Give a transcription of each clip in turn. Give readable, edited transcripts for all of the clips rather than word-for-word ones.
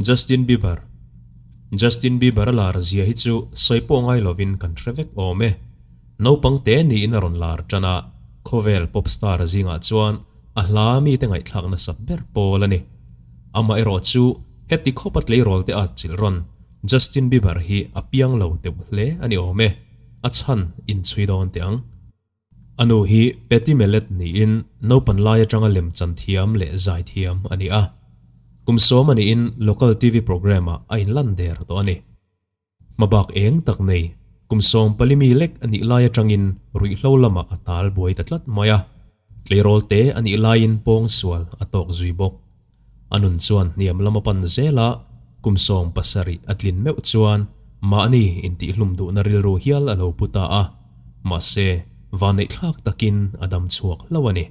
Justin Bieber Justin Bieber a lar zia hi chu sawi pawh ngai lovin kan hre vek awm e. Naupang te niin a rawn lar tan a, khawvel pop star zingah chuan a hla mite ngaihthlak nasa ber pawl a ni. Amaherawh chu heti khawpa tleirawl te at chilh rawn Justin Bieber hi a piang lo deuh hle a ni awm e, a chhan inchhui dawn teh ang. A nu hi Patty Mallett niin naupan lai atanga lemchan thiam leh zai thiam a ni a. Kum sawm a niin local TV programme ah a inlan der tawh a ni. Hmabak eng tak nei, kum 14 mi lek a nih lai atangin ruihhlo lamah a tal buai ta tlat mai a. Tleirawl te a nih laiin pawng sual a tawk zui bawk. A nun chuan hniam lam a pan zel a, kum 17 a tlin meuh chuan mahni intihhlum duhna rilru hial a lo pu ta a, mahse vanneihthlak takin a dam chhuak hlauh a ni.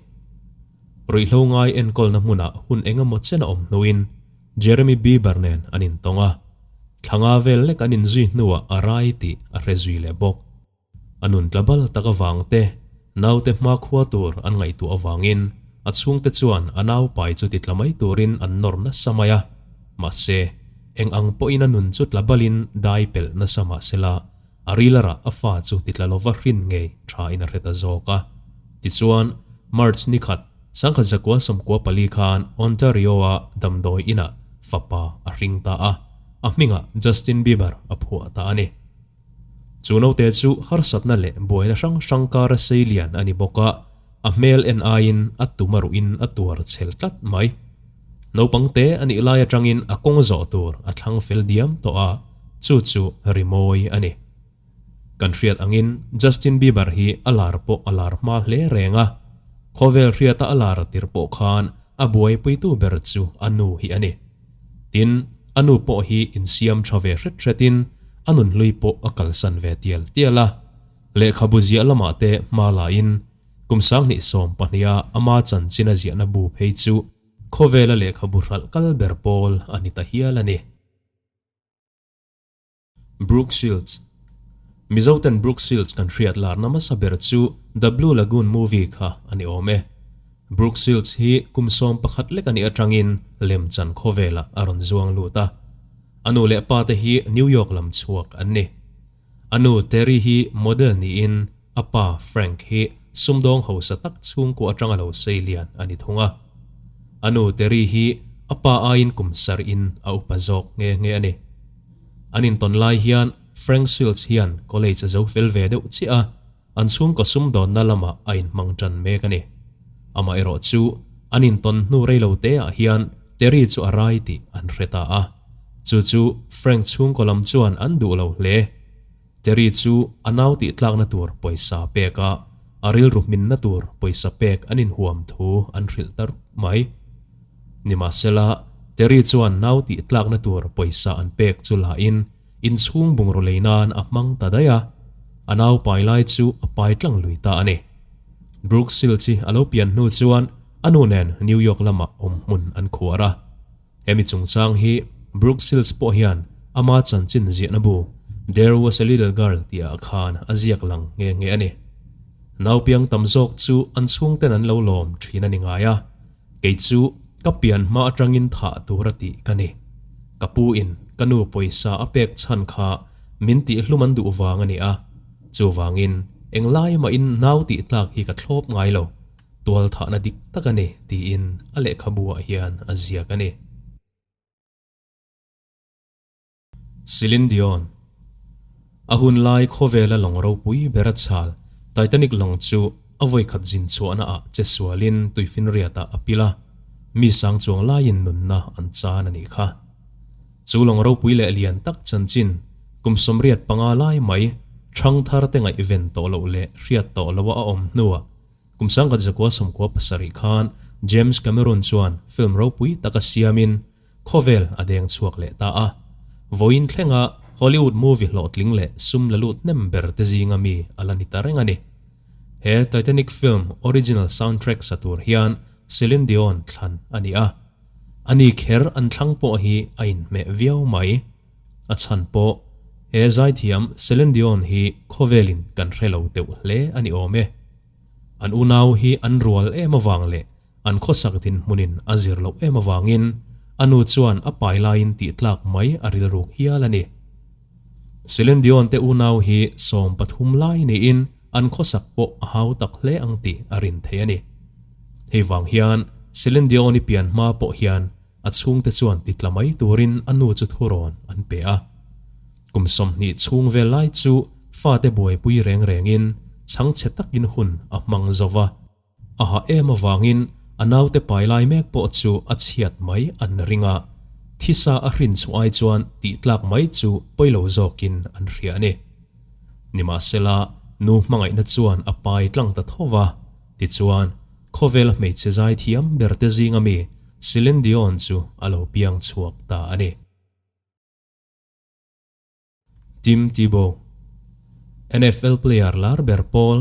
Ruihhlo ngai enkawlna hmunah hun eng emaw chen a awm hnuin Jeremy Bieber nen an intawng a, thla nga vel lek an inzui hnuah a rai tih a hre zui leh bawk. A nun tla bal tak avang te, naute hmakhua tur an ngaihtuah avangin a chhungte chuan a nau pai chu ti tla mai turin an nawr nasa mai a. Mahse, eng ang pawhin a nun chu tla balin dai pelh nasa mah sela, a rilarah a fa chu ti tla lova hrin ngei thain a hre ta zawk a. Tichuan, March ni khat, 1994 khan Ontario-a damdawi inah fapa a hring ta a, a hmingah Justin Bieber a phuah ta a ni. Chu naute chu harsatna leh buaina hrang hrang kara sei lian a ni bawk a, a hmel en aiin a tum a ruhin a tuar chhel tlat mai. Naupang te a nih lai atangin a kawng zawh tur a thlang fel diam tawh a, chu chu rimawi a ni. Kan hriat angin Justin Bieber hi a lar pawh a lar hma hle reng a, khawvel hriata a lar tir pawh khan a buaipuitu ber chu a nu hi a ni. Tin, a nu pawh hi insiam tha ve hret hretin a nunhlui pawh a kalsan ve tial tial a. Lehkhabu ziah lamah te hma lain kum 2012 a ama chanchin a ziahna bu phei chu khawvela lehkhabu hralh kal ber pawl a ni ta hial a ni. Brooke Shields Mizoten Brooke Shields kan hriat larna hmasa ber chu The Blue Lagoon movie kha a ni awm e. Brooke Shields hi kum 11 lek a nih atangin lemchan khawvelah a rawn zuang lut a. A nu leh pa te hi New York lam chhuak an ni. A nu Terry hi model niin a pa Frank hi sumdawng hausa tak chhungkua atanga lo sei lian a ni thung a. A nu Terry hi a pa aiin kum sarihin a upa zawk nghe nghe a ni. An intawn lai hian Frank Shields hian college a zo fel ve deuh chiah a, an chhungkaw sumdawnna lamah a inhmang tan mek a ni. Amaherawh chu an intawn hnu reilo te ah hian Terry chu a rai tih an hre ta a. Chu chu Frank chhungkaw lam chuan an duh lo hle. Terry chu a nau tih tlakna tur pawisa pek a, a rilru hminna tur pawisa pek an inhuam thu an hrilh ta rup mai. Nimahsela, Terry chuan nau tih tlakna tur pawisa an pek chu la in inchhung bungraw lei nan a hmang ta daih a, a nau pai lai chu a pai tlang lui ta a ni. Brooke Shields hi a lo pian hnu chuan a nu nen New York lamah awm hmun an khuar a. Hemi chungchang hi Brooke Shields pawh hian ama chanchin ziahna bu There Was a Little Girl tihah khan a ziak lang nghe nghe a ni. Nau piang tam zawk chu an chhungten an lo lawm thin a ni ngai a. Kei chu ka pian hma atangin thah tur a tih ka ni. Ka pu in ka nu pawisa a pek chhan kha min tihhlum an duh vang a ni a. Chuvangin englai mahin nau tih tlak hi ka thlawp ngai lo. Tual thahna dik tak a ni tiin a lehkhabu ah hian a ziak a ni. Celine Dion A hun lai khawvela lawng ropui ber a chhal Titanic lawng chu a vawikhat zin chhuahna ah che sualin tuifinriat ah a pil a, mi sang chuang laiin nunna an chan a nih kha. Chu lawng ropui leh lian tak chanchin kum 85 lai mai thang thar te ngaihven tawh loh leh hriat tawh loh a awm hnuah Kum 1997 khan James Cameron chuan film ropui taka siamin khawvel a deng chhuak leh ta a. Vawiin thlenga Hollywood movie hlawhtling leh sum la lut hnem ber te zinga mi a la ni ta reng a ni. He Titanic film original soundtrack sa tur hian Celine Dion thlan a ni a. Ani kher an thlang pawh hi a inhmeh viau mai. A chhan pawh he zaithiam Celine Dion hi khawvelin kan hre lo deuh hle a ni awm e. An unau hi an rual em avang leh an khawsak dinhmunin a zir loh em avangin A nu chuan a pai laiin tih tlak mai a rilruk hial a ni. Celine Dion te unau hi 13 lai niin an khawsak pawh a hau tak hle ang tih a rin thei a ni. Hei vang hian Celine Dion i pian hma pawh hian a chhungte chuan ti tla mai turin a nu chu thurawn an pe a. Kum 20 chhung vel lai chu fate buaipui reng rengin chhangchhe takin hun a hmang zo va. A ha em avangin a naute pai lai mek pawh chu a chhiat mai an ring a, thisa a hrin chhuah ai chuan tih tlak mai chu pawi lo zawkin an hria a ni. Nimahsela, nu hmangaihna chuan a pai tlang ta tho va, tichuan, khawvela hmeichhe zai thiam berte zinga mi Celine Dion chu a lo piang chhuak ta a ni. Tim Tebow, NFL player lar ber pawl,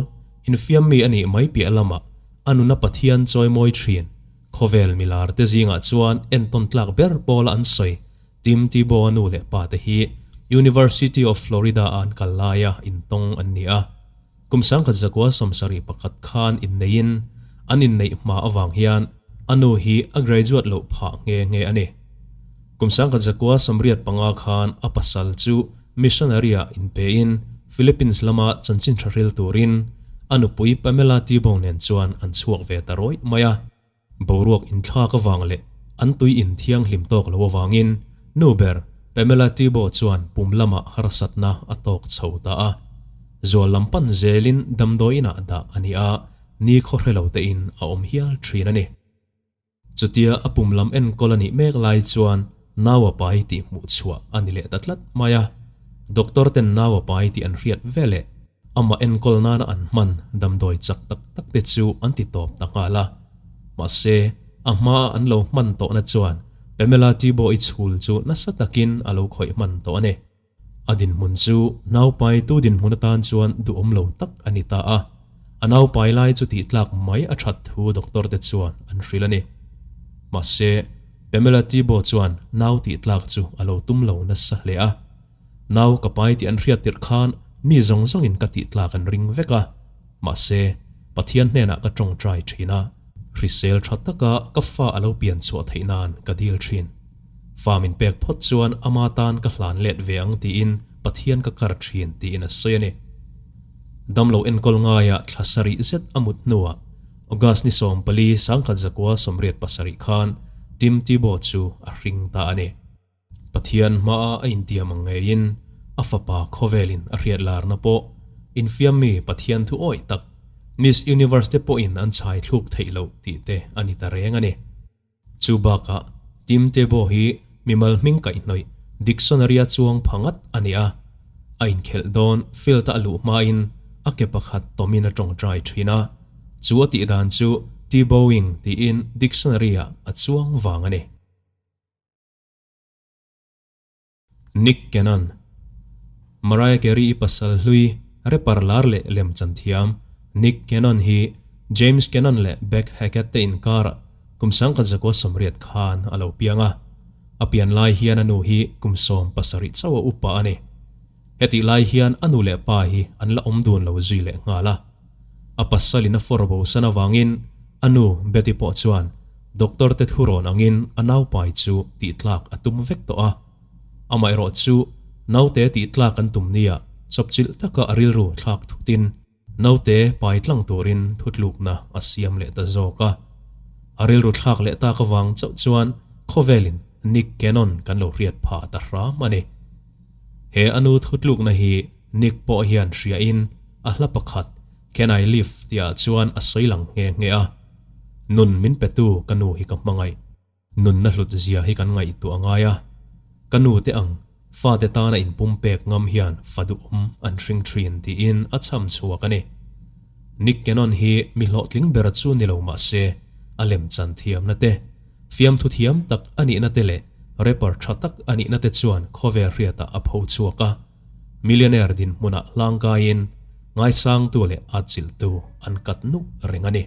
infiam mi a nih mai piah lamah a nuna Pathian chawimawi thin. Khawvel milar te zingah chuan entawn tlak ber pawla an sawi Tim Tebow-a nu leh pa te hi University of Florida-a an kal laia intawng an ni a. Kum 1971 khan inneiin an inneih hma avang hian a nu hi a graduate loh phah nghe nghe a ni. Kum 1985 khan a pasal chu missionary-ah inpein Philippines lama chanchin tha hril turin a nupui Pamela Tebow nen chuan an chhuak ve ta rawih mai a. Boruak inthlak avang leh an tui inthianghlim tawk lo avangin nu ber Pamela Tebow chuan pum lamah harsatna a tawk chho ta a. Zual lam pan zelin damdawiinah dah a ni a, ni khaw hre lo tein a awm hial thin a ni. Chutia a pum lam enkawl a nih mek lai chuan nau a pai tih hmuh chhuah a ni leh ta tlat mai a. Doctor ten nau a pai tih an hriat veleh Amah enkawl nana an hman damdawi chak tak tak te chu an ti tawp ta nghal a. Mahse, a hmaa an lo hman tawhna chuan Pamela Tebow-i chhul chu nasa takin a lo khawih hman tawh a ni. A dinhmun chu naupaitu dinhmun atan chuan duhawm lo tak a ni ta a. A naupai lai chu tih tlak mai a that thu doctor te chuan an hrilh a ni. Mahse, Pamela Tebow chuan nau tih tlak chu a lo tum lo nasa hle a. Nau ka pai tih an hriat tirh khan mi zawng zawngin ka tih tlak an ring vek a, mahse, Pathian hnenah ka tawngtai thin a, hrisel tha taka ka fa a lo pian chhuah theih nan ka dil thin. Fa min pek phawt chuan ama tan ka hlan let ve ang tiin Pathian ka kar thin tiin a sawi a ni. Damlo enkawl ngaia thla sarih zet a mut hnuah August ni 14 1987 khan Tim Tebow chu a hring ta a ni. Pathian hmaa a intiam ang ngeiin a fapa khawvelin a hriat larna pawh infiammi Pathian thu awih tak Miss Universe te pawhin an chhai thluk theih loh tih te a ni ta reng a ni. Chu bakah Tim Tebow hi mimal hming kaihhnawih dictionary-a chuang pha ngat a ni a, a inkhelh dawn field-a a luh hmain a ke pakhat tawmin a tawngtai thin a, chu a tih dan chu Tebowing tiin dictionary-ah a chuang vang a ni. Nick Cannon, Mariah Carey-i pasal hlui rapper lar leh lemchan thiam Nick Cannon hi James Cannon leh Beck Hackett te inkarah kum 1980 khan a lo piang a. A pian lai hian a nu hi kum 17 chauh a upa a ni. Hetih lai hian a nu leh pa hi an la awm dun lo zui leh nghal a. A pasalin a fawr bosan avangin a nu Betty pawh chuan doctor te thurawn angin a naupai chu tih tlak a tum vek tawh a. Amaherawh chu naute tih tlak an tum nia chawpchilh taka a rilru thlak thutin naute pai tlang turin thutlukna a siam leh ta zawk a. A rilru thlak leh tak avang chauh chuan khawvelin Nick Cannon kan lo hriat phah ta hram a ni. He a nu thutlukna hi Nick pawh hian hriain a hla pakhat Can I Live tihah chuan a sawi lang nghe nghe a. Nun min petu ka nu hi ka hmangaih. Nunna hlut zia hi kan ngaihtuah a ngai a. Ka nu te ang, fate tana inpumpek ngam hian fa duhawm an hring thin tiin a chham chhuak a ni. Nick Cannon hi mi hlawhtling ber chu ni lo mah se, a lemchan thiamna te, fiamthu thiam tak a nihna te leh rapper tha tak a nihna te chuan khawvel hriatah a pho chhuak a. Millionaire dinhmunah hlangkaiin ngaisangtu leh atchilhtu an kat nuk reng a ni.